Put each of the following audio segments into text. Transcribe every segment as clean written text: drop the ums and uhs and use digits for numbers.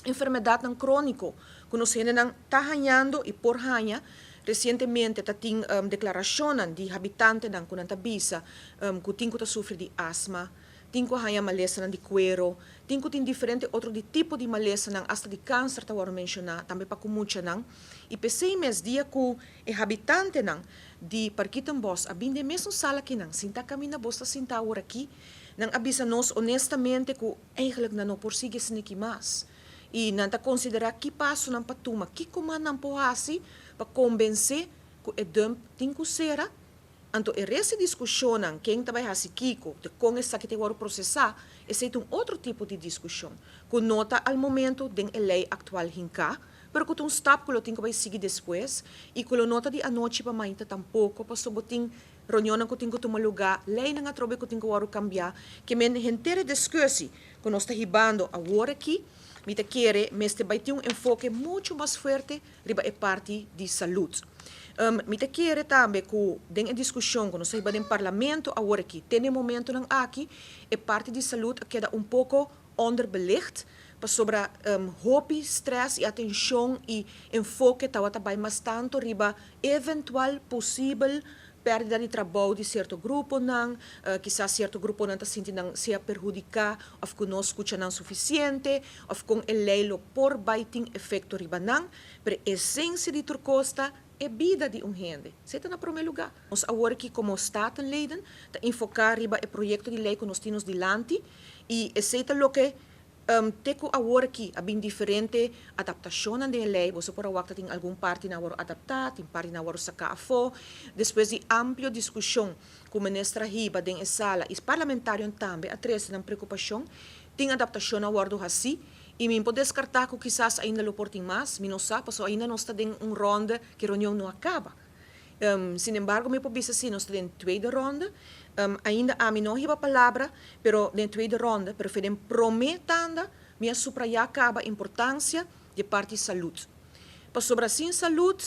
Enfermedadnan crónico cu nos hendenan ta hañando y por haña. Recientemente ta tin declaracionnan di habitantenan cu nan ta bisa cu tin cu ta sufri di asma, tin cu haña malesanan di cuero, tin cu tin diferente otro di tipo di malesanan, hasta di cancer ta wordo menciona, tambe pa cu muchanan. Y p'esey mes dia cu e habitantenan di Parkietenbos a bin den mesun sala akinan, sinta caminda bos ta sinta awor aki, nan a bisa nos honestamente cu eigenlijk nan no por sigui esaki mas. Y nan ta considera ki pasonan pa tuma, kico mas nan por haci pa convence cu e dump tin cu cera. Anto e resto discusionnan, ken ta bay haci kico, de con esaki ta wordo procesa, esey ta un otro tipo di discusion cu no ta al momento den e ley actual hinca, pero cu ta un stap cu lo tin cu bay sigui despues y cu lo no ta di anochi pa mainta tampoco, pasobra bo tin reunionnan cu tin cu tuma lugar, leynan atrobe cu tin cu wordo cambia, kiermen henter e discussie cu nos ta hibando awor aki, mi ta kere mester bay tin un enfoke mucho mas fuerte riba e parti di salud. Mi ta kere tambe cu den e discusion cu nos ta hiba den Parlamento awor aki, te na e momentonan aki, e parti di salud a keda un poco onderbelicht, pasobra hopi stress y atencion y enfoke tawata bay mas tanto riba eventual posibel perdida di trabou di cierto gruponan, kisas cierto gruponan ta sinti nan sea perhudica of cu no scucha nan suficiente, of con e ley lo por bay tin efecto riba nan, pero esencia di tur cos ta e bida di un hende. Esey ta na prome lugar. Nos awor aki como Statenleden ta enfoca riba e proyecto di ley cu nos tin nos dilanti y esey ta loke te cu awor aki a bin diferente adaptacionnan den e ley. Boso por a wak ta tin algun partinan a wordo adapta, tin partinan a wordo saca afo. Despues di amplio discusion cu minister a hiba den e sala y parlamentarionan tambe a trece nan preocupacion, tin adaptacionnan a wordo haci y mi por descarta cu kisas ainda lo por tin mas, mi no sa, pasobra ainda nos ta den un ronde cu e reunion no a caba. Sin embargo, mi por bisa si nos ta den tweede ronde. Ainda ami no hiba palabra, pero den tweede ronde, pero den prome tanda, mi a subraya caba importancia di parti salud. Pasobra sin salud,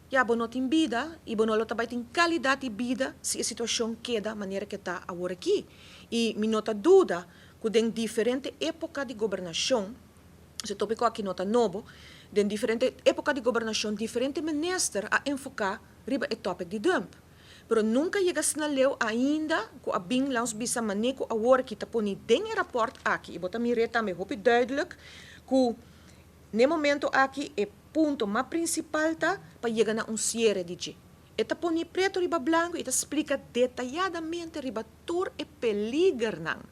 ya bo no tin bida y bo no lo tambe tin calidad di bida si e situacion keda manera cu ta awor aki. Y mi no ta duda cu den diferente epoca di gobernacion, e topico aki no ta nobo, den diferente epoca di gobernacion, diferente minister a enfoca riba e topic di dump. Pero nunca yega na leu ainda cu a bin laga nos bisa mane cu awor cu ta poni den e rapport aki. Y bo ta mira tambe hopi duidelijk cu na e momento aki e punto mas principal ta pa yega na un cierre di dje. E ta poni preto riba blanco y ta splica detayadamente riba tur e peligernan.